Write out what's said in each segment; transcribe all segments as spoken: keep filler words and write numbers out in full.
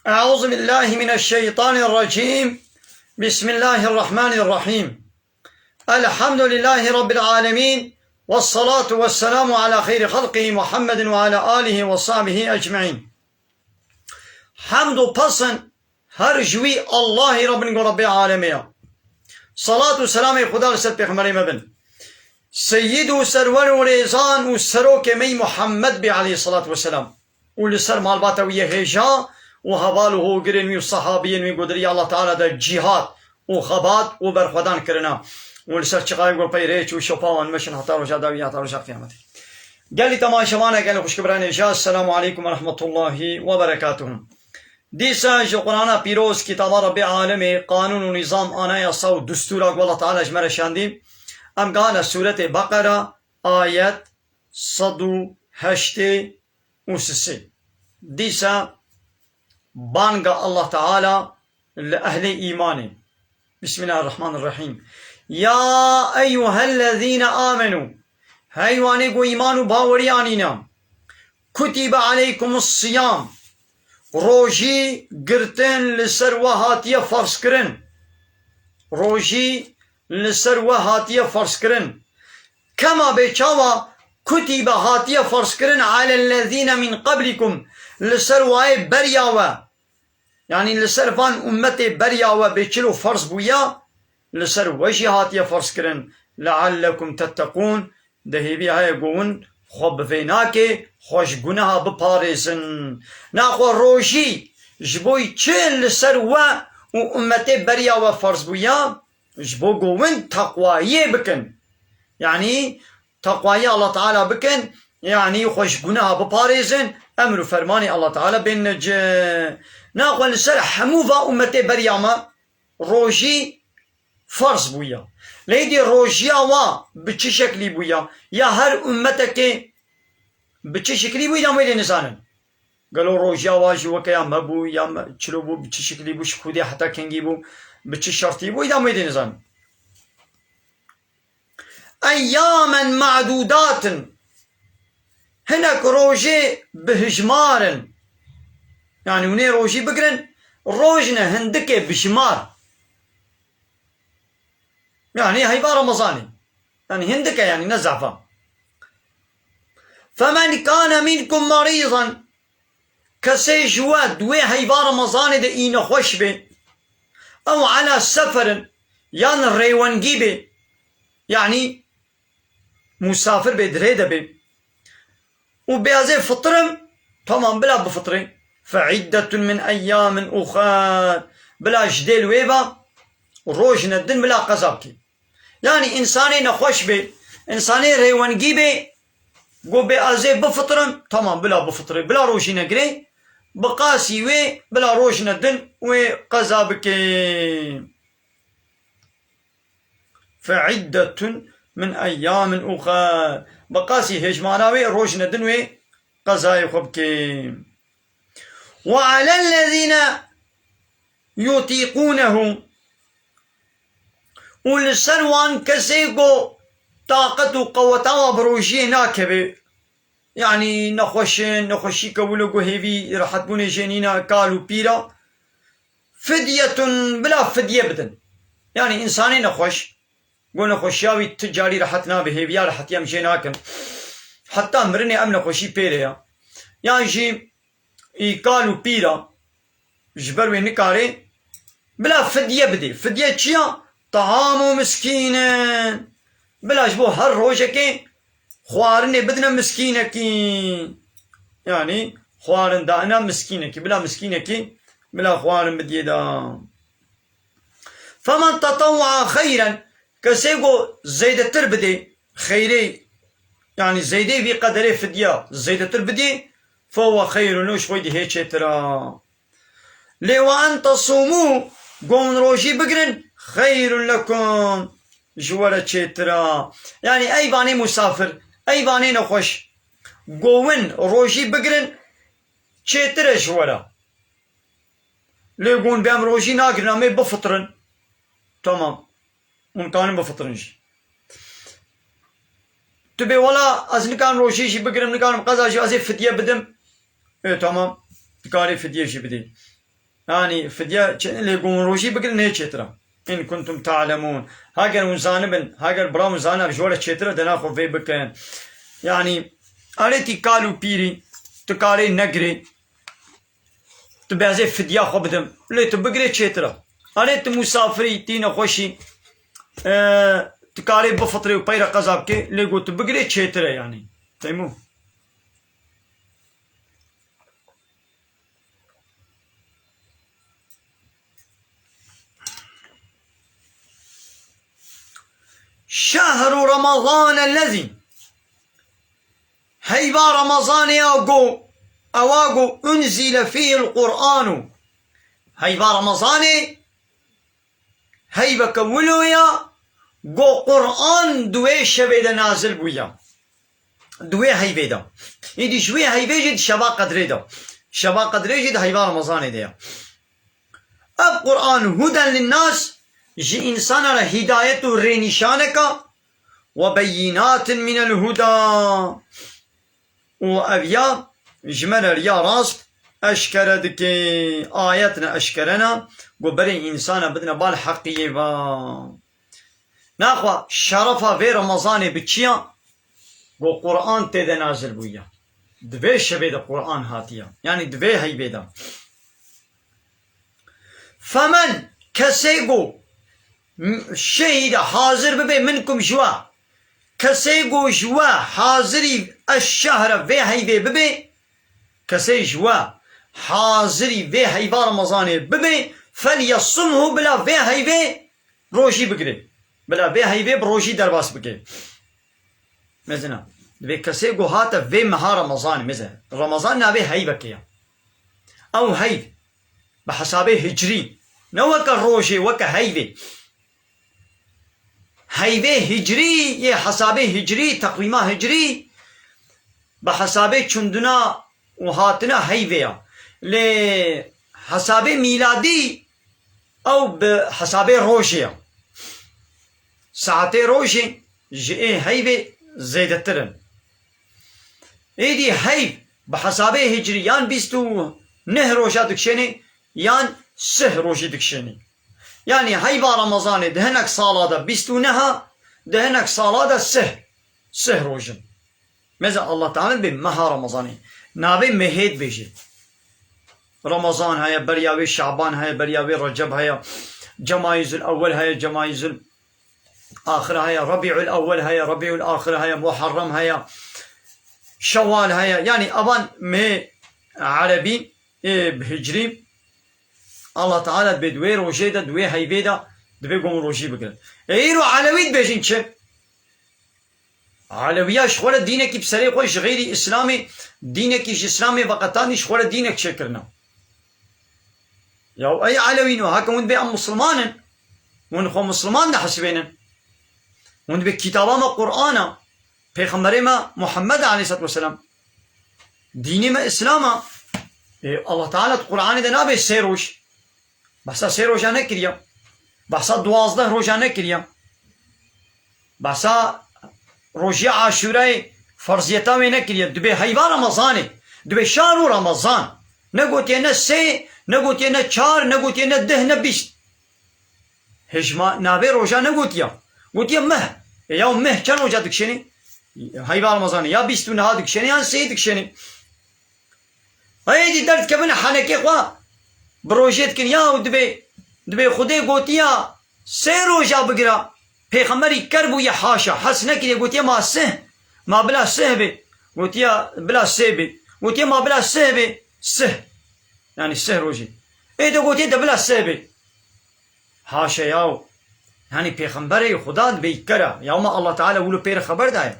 أعوذ بالله من الشيطان الرجيم. بسم الله الرحمن الرحيم. الحمد لله رب العالمين. والصلاة والسلام على خير خلقه محمد وعلى آله وصحبه أجمعين. Hemd û pesn her ji wî Allahî re bin ku Rebbê alemê ya. Salat û selamê Xuda li ser pêxemberê me bin. Seyyid û serwer û rêzan û serokê me yî Muhammed bê aleyhissalatu vesselam. Û li ser malbata wî yê hêja û heval û hogirên wî û sahabiyên wî ku di riya Allah Teala de cîhad û xebat û berxwedan kirina. Û li ser çiqayê ku peyrê çû şopa wan meşin heta roja dawî, heta roja qiyametê. Gelî temaşevana, gelî xwişk û birayên hêja, Esselamu aleykum ve rahmetullahi ve berekatuhu. Dîsa ji Qur'ana pîroz, kitaba Rebbê alemê, qanûn û nîzam, anayasa û dustûra ku Allah Teala ji me re şandî, em gihane sûretê Beqera, ayet sed û heştê û sisê. Dîsa banga Allah Teala li ehlê îmanê. Bismillahirrahmanirrahîm. Ya eyyuhellezîne amenû. Hey wanê ku îman û bawerî anîne. Kutibe aleykumus siyam. Rojî girtin li ser we hatiye ferzkirin. Rojî li ser we hatiye ferzkirin. Kema bê çawa kutibe hatiye ferzkirin alellezîne min qablikum, li ser wayê beriya we. Yanî li ser van ummetê beriya we bê çilo ferz bûya, li ser we jî hatiye ferzkirin. Leallekum tetteqûn, di hêvî heye ku hûn xwe bi vê nakê, xwe ji guneha biparêzin. Naxwe rojî ji bo çi li ser we û ummetê beriya we ferz bûya? Ji bo ku hûn teqwayê bikin. Yanî teqwayê Allah Teala bikin, yanî xwe ji guneha biparêzin, emr û fermanê Allah Teala bên ci. Naxwe li ser hemû va ummetê beriya me rojî ferz bûya. Lê dî rojiya wa bi çi şeklî bûya? Ya her ummetekê bi çi şeklî bû, îdam wê dê nizanin. Gelo rojiya wa jî weke ya me bû, ya me çilo bû, bi çi şeklî bû, ji kûdê heta kengî bû, bi çi şertî bû, îdam wê dê nizanin. Eyyamen ma'dudatin. Hinek rojê bi hijmar in. Yanî hûn ê rojî bigirin, roj ne hindikê bi jimar. Yanî heyva Remezanê. Yanî hindike, yanî ne zehfa. Femen kane minkum merîzan. Kesê ji we di wê heyva Remezanê de î nexweş bê. Ew ala seferin, yan rêwengî bê. Yanî musafir bê, di rê de bê. Û bê ez ê fitirim, tamam, bila bifitirê. Fe iddetun min eyyamin uxar. Bila ji dê li wê ve rojine din bila qeza bikê. Yanî însanê nexweş bê, însanê rêwengî bê, got bê ez ê bifitirim, tamam, bila bifitirê, bila rojîne girê, bi qasî wê bila rojine din wê qeza bikê. Fe iddetun min eyyamin uxar. Bi qasî hêjmara wê rojine din wê qezayê xwe bikê. Ve alellezîne yutîqûnehu. Û li ser wan kesê ku taqet û qeweta wa bi rojiyê nakeve, yanî nexweş in, nexweşî ke wilo ku hêvî rehetbûnê jê nîne, kal û pîra, fidyetun, bila fidye bidin. Yanî însanê nexweş, ku nexweşiya wî ti carî rehet nabe, hêviya rehetiya em jê nakin. Heta mirinê em nexweşî pê re ya. Yan jî î kal û pîra ji ber wê nikarê bila fidye bidê. Fidye çi ya? Teamu miskînin. Bila ji bo her rojekê xwarinê bidine miskînekî. Yanî xwarin daine miskînekî. Bila miskînekî bila xwarin bidiyê da. Femen tetewwa xeyren, kesê ku zêdetir bidê, xeyrê, yanî zêdê vî qederê fidya zêdetir bidê, fehuwe xeyrun lehu, ji xwe dihê çêtir a. Lê we en tesûmû, ku hûn rojî bigirin, xeyrun lekum, ji we re çêtir a. Yanî ey vanê musafir, ey vanê nexweş, ku hûn rojî bigirin, çêtir e ji we re. Lê hûn bê em rojî nagirin, em ê bifitirin. Tamam. Hûn karin bifitirin jî. Tu bê wela ez nikarim rojî jî bigirim, nikarim qeza jî, ez ê fidye bidim. Ê, tamam. Dikarê fidye jî bidê. Yanî fidye çi, lê ku hûn rojî bigirin, hê çêtir e. In kuntum ta'lemûn. Heger hûn zanibin, heger bira hûn zanibin, ji we re çêtir e, de naxwe vê bikin. Yanî, erê tî kal û pîrî, tu karê negirê, tu bêzê fidya xwe bidim. Lê tu bigirê çêtir e. Erê tu musafirî, tî nexweşî, e, tu karê bifitrê û peyre qeza bikê, lê ku tu bigirê çêtir e yanî. Fehmû? Şehru Ramazan ellezî, heyva Ramazanê ya go, ewa go unzîle fîhil Qur'anu. Heyva Ramazanê heyveke wilo ya, go Qur'an di wê şevê de nazil bûya. Di wê heyvê de. Êdî ji wê heyvê jî di şeva qedrê de. Şeva qedrê jî di heyva Ramazanê de ya. Ev Qur'an huden linnas, ji însana re hîdayet û rênîşaneka, we beyînatin minel huda. Û ev ya ji me re riya rast eşkere dike, ayet ne eşkere ne, ku berê însana bidine bal heqiyê va. Naxwe şerefa vê Remezanê bi çi ya? Ku Qur'an tê de nazil bûye. Di vê şevê de Qur'an hatiye. Yanî di vê heyvê de. Femen, kesê ku m-, şehîde hazir bibe minkum ji we. Kesê ku ji we hazirî eş şehre vê heyvê bibe, kesê ji we hazirî vê heyva Remezanê bibe, felyesumhu, bila vê heyvê rojî bigire. Bila vê heyvê bi rojî derbas bike. Mezina. Divê kesê ku hate vê meha Remezanê, meze. Remezan navê heyvekê ya. Ew heyv. Bi hesabê hicrî. Ne weke rojê, weke heyvê. Heyvê hicrî, yê hesabê hicrî, teqwîma hicrî, bi hesabê çûndina û hatina heyvê ya. Lê hesabê mîladî, ew bi hesabê rojê ya. Saetê rojê ji ê heyvê zêdetir in. Êdî heyv bi hesabê hicrî yan bîst û neh roja dikişênê yan sih rojî dikişênê. Yanî heyva Remezanê di hinek sala de bîst û neh a, di hinek sala de sih, sih roj in. Meze Allah Teala bê meha Remezanê. Navê mehê dibêje. Remezan heye, beriya wê Şaban heye, beriya wê Receb heye, Cemayizul Ewwel heye, Cemayizul Axir heye, Rebîul Ewwel heye, Rebîul Axir heye, Muharrem heye, Şewal heye. Yanî evan mehê erebî, ê, bi hicrî, Allah Teala dibê di wê rojê de, di wê heyvê de, dibê ku hûn rojî bigirin. Ê, îro Elewî dibêjin çi? Elewiya ji xwe re dînekî bi serê xwe ji xeyrî Îslamê, dînekî ji Îslamê veqetandî ji xwe re dînek çêkirine. Ya ey Elewîno, heke hûn dibê em Musulman in, hûn xwe Musulman dihesibênin. Hûn dibê kitaba me Qur'an a, Pêxemberê me Muhammed aleyhisselatu vesselam. Dînê me Îslam a. Ê, Allah Teala di Qur'anê de nabê sê roj. Behsa sê roja nekiriye. Behsa duwazdeh roja nekiriye. Behsa rojiya Aşûrayê ferziyeta wê nekiriye. Dibê heyva Remezanê. Dibê şahru Remezan. Negotiye ne sê, negotiye ne çar, negotiye ne deh, ne bîst. Hêj ma navê roja negotiya. Gotiye meh. E ya meh çend roja dikişênê? Heyva Remezanê ya bîst û neha dikişênê yan sê dikişênê. Êdî derdikevin henekê xwe bi rojê dikin. Ya dibê, dibê Xwedê gotiya sê roja bigira. Pêxemberî ker bûye haşa. Hes nekiriye gotiye ma sih. Ma bila sih bê. Gotiya bila sê bê. Gotiye ma bila sih bê. Sih. Yanî sih rojê. Ê de gotiye de bila sih bê. Haşa yaw. Yanî pêxemberê Xuda dibê kera. Ya ma Allah Teala wilo pê re xeber daye.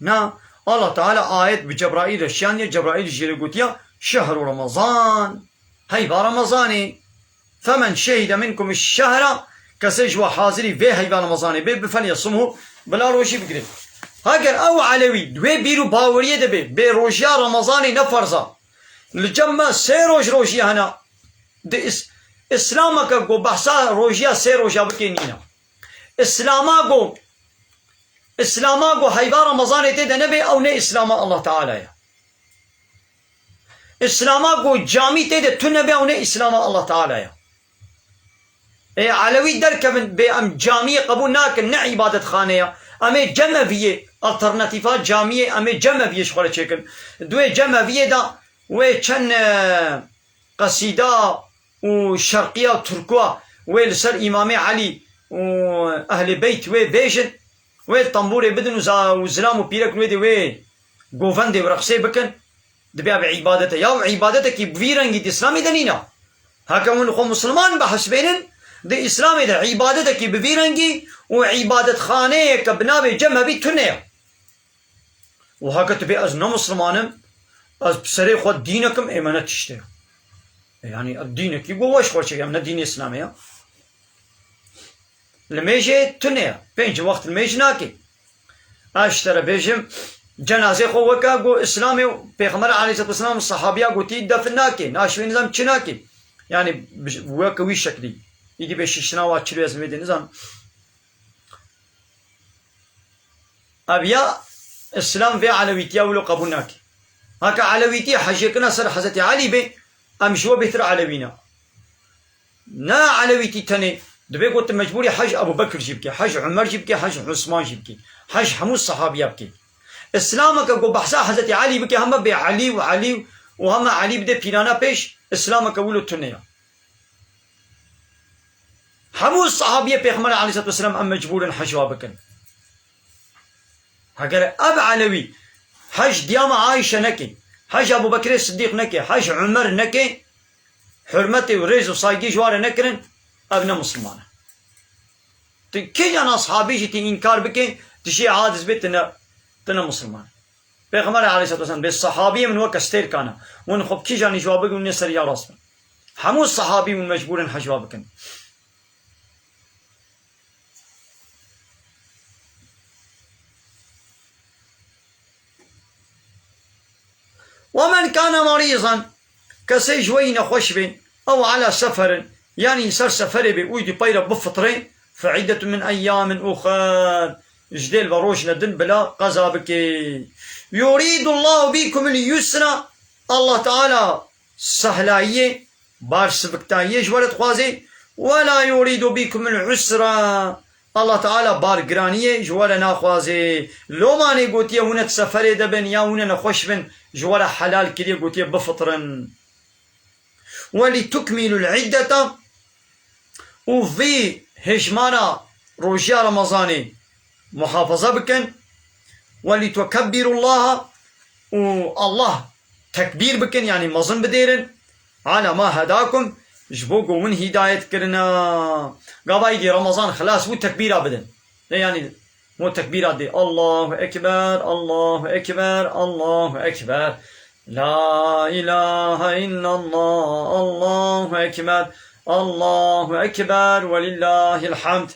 Na, Allah Teala ayet bi Cebraîl re şiyandiye, Cebraîl jê re gotiya, "Şehru Remezan." Heyva Remezanê. "Femen şehide minkum şehra." Kesê ji we hazirî vê heyva Remezanê bê, bi felyesumhu, bila rojî bigire. Heger ew Elewî di wê bîr û baweriyê de bê, bê rojiya Remezanê ne ferz a. Li cem me sê roj rojî hene. Di is-, Îslameke ku behsa rojiya sê roja bike nîne. Îslama ku, Îslama ku heyva Remezanê tê de nebe, ew ne Îslama Allah Teala ye. Îslama ku camî tê de tune be, ew ne Îslama Allah Teala ya. Ê Elewî derkevin bê, em camiyê qebûl nakin, ne îbadetxane ya. Em ê cemeviyê, alternatîfa camiyê, em ê cemeviyê ji xwe re çêkin. Di wê cemeviyê de wê çend, e, qesîda û şerqiya û tirkwa wê li ser Îmamê Elî û Ehlê Beyt wê bêjin, wê tembûrê bidin û za-, û zilam û pîrek wê dê wê govendê û reqsê bikin, dibê ev îbadet e. Ya ev îbadetekî bi vî rengî di Îslamê de nîne. Heke hûn xwe Misliman bihesibênin, di Îslamê de îbadetekî bi vî rengî û îbadetxaneyeke bi navê cemevî tune ye. Û heke tu bê ez ne Misliman im, ez bi serê xwe dînek im, ê me ne tiştê ye. E, yanî ev dînekî ku weş xwe çêke, em ne dînê Îslamê ya. Limêjê tune ye. Pênc wext limêj nake. Ez ji te re bêjim, cenazê xwe weke ku Îslamê û Pêxember aleyhisselatu vesselam sahabiya gotî defin nake. Naşivê nizam çi nake. Yanî bi-, weke wî şeklî. Îdî bê şiştina wa çilo ez vê dê nizam. Ev ya Îslam vê elewîtiya wilo qebûl nake. Heke elewîtî hejêkirina ser Hezretî Elî bê, em ji we bêhtir elewî ne. Ne elewîtî tenê. Dibê ku tu mecbûrî hej Ebû Bekir jî bikî, hej Umer jî bikî, hej Usman jî bikî. Hej hemû sehabiya bikî. Îslameke ku behsa Hezretî Elî bike, heme bê Elî û Elî û heme Elî bide pîrana pêş, Îslameke wilo tune ya. Hemû sahabiyê Pêxember aleyhisselatu vesselam em mecbûr in hej wa bikin. Heger ev elewî hej diyama Ayşe neke, hej Ebû Bekirê Siddîq neke, hej Umer neke, hurmetê û rêz û saygî ji wan re nekirin, ev ne Misliman e. Tu kîjan ashabî jî tu înkar bike, tu jê aciz bê, tu ne, tu ne Misliman e. Pêxember aleyhisselatu vesselam bê sahabiyê min weke stêrkan e. Hûn xwe bi kîjanî ji wa bigrin, hûn ê ser ya rast bin. Hemû sahabî hûn mecbûr in hej wa bikin. ومن كان مريضا، kesê ji we yî nexweş bê, ew ala seferin, yanî ser seferê bê û dî pey re bifitrê, فعدة من أيام أخر، ji dê li ve rojine din bila qeza bike. يريد الله بكم اليسر، Allah Teala sehlayiyê, barsiviktayiyê ji we re dixwazê. ولا يريد بكم العسر، Allah Teala bargiraniyê ji we re naxwazê. Lomanê gotiye hûn ê di seferê de bin ya hûn ê nexweş bin, ji we re helal kiriye, gotiye bifitin. ولتكملوا العدة، û vî hêjmara rojiya Remezanê muhafaza bikin. ولتكبروا الله، û Allah tekbîr bikin, yanî mezin bidêrin. على ما هداكم، ji bo ku hûn hîdayet kirina. Gava îdî Remezan xilas bû, tekbîra bidin. Ne yanî mo tekbîra dê. Allahu Ekber, Allahu Ekber, Allahu Ekber. La ilahe illallah, Allahu Ekber, Allahu Ekber ve lillahil hamd.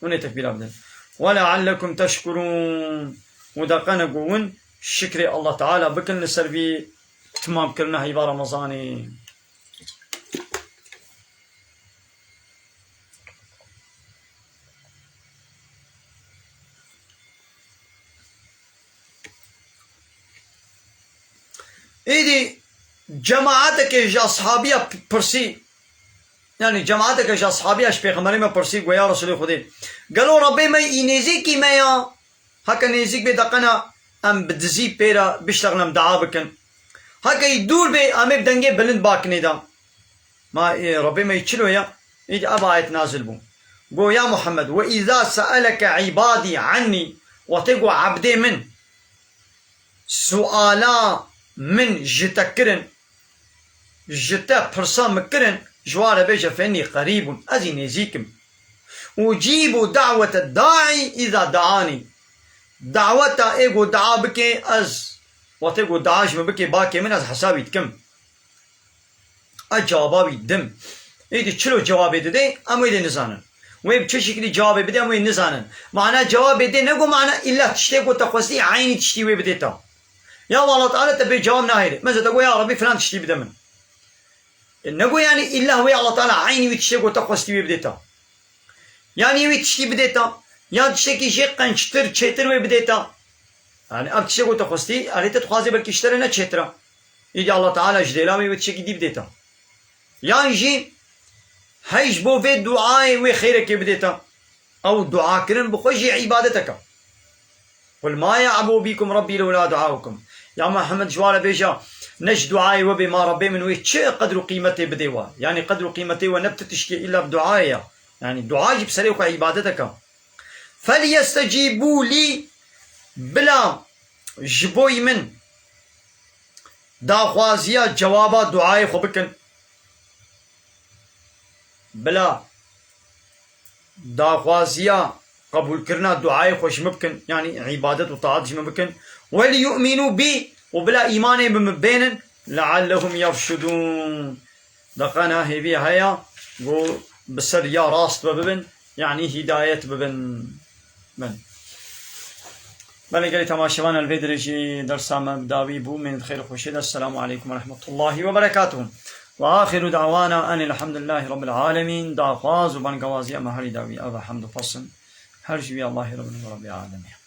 Hûn ê tekbîra bidin. Ve leallekum teşkurûn. Û deqene ku hûn şikrê Allah Teala bikin li ser vî timamkirina heyva Remezanê. Êdî cemaeteke ji ashabiya p-, pirsî, yanî cemaeteke ji ashabiya ji Pêxemberê me pirsî, got, ya Resulê Xwedê, gelo Rebê me î nêzîkî me ya? Heke nêzîk bê deqena em bi dizî pê re biştexin, em dua bikin. Heke î dûr bê, em ê bi dengê bilind bakinê de. Ma, e, Rebê me yî çilo ya? Îdî ev ayet nazil bû. Go, ya Muhammed, "Ve izâ se'eleke ibadî annî", wextê ku ebdê min suala min ji te kirin, ji te pirsa min kirin, ji wan re bêje, "Fe innî qerîbûn", ez î nêzîk im. "Ucîbu da'wete da'i izâ da'anî", daweta ê ku dua bike, ez, wextê ku dua ji min bike bakê min, ez hesabî dikim. Ez cewaba wî dim. Êdî çilo cewabê dide, em wê dê nizanin. Wê bi çi şeklî cewabê bide, em wê nizanin. Mana cewabê dê ne ku mana îlla tiştê ku te xwestî eynî tiştî wê bidê te. Ya Allah Teala te bê cewab nahêle. Mesela te got, "Ya Rebî, filan tiştî bide min." E, ne got yanî îlla wê Allah Teala eynî wî tiştê ku te xwestî wê bidê te. Yanî wî tiştî bidê te. Yan tiştekî jê qençtir, çêtir wê bidê te. Yanî ev tiştê ku te xwestî, erê te dixwazê belkî ji te re ne çêtir e. Îdî Allah Teala ji dêla wê wê tiştekî dî bidêta. Yan jî hey ji bo vê duayê wê xêrekê bidêta. Ew duakirin bi xwe jî îbadetek e. Qul ma ya'bu bikum Rabbi lewla duaukum. Ya Muhammed, ji wan re bêje, ne ji duayê we bê ma Rabbê min wê çi qedr û qîmetê bidê we. Yanî qedr û qîmetê we ne bi ti tiştê îlla bi duayê ye. Yanî dua jî bi serê xwe îbadetek e. Felyestecîbû lî, bila ji bo min daxwaziya cewaba duayê xwe bikin. Bila daxwaziya qebûlkirina duayê xwe ji min bikin, yanî îbadet û taat ji min bikin. Weliyu'minu bî, û bila îmanê bi min bênin, leallehum yerşudûn. Deqena hêvî heye ku bi ser ya rast ve bibin, yanî hîdayet bibin. Bin. Belê gelî temaşevan, el vê dirê jî dersa me bi dawî bû. Mênê di xêr û xweşê de. Esselamu aleykum ve rahmetullahi ve berekatuhu. Ve axiru da'wana enil hamdulillahi rabbil alemin. Daxwaz û bangawaziya me herî dawî ev e, hemd û pesn her ji wî Allahî Rabbî ve Rabbî alemî.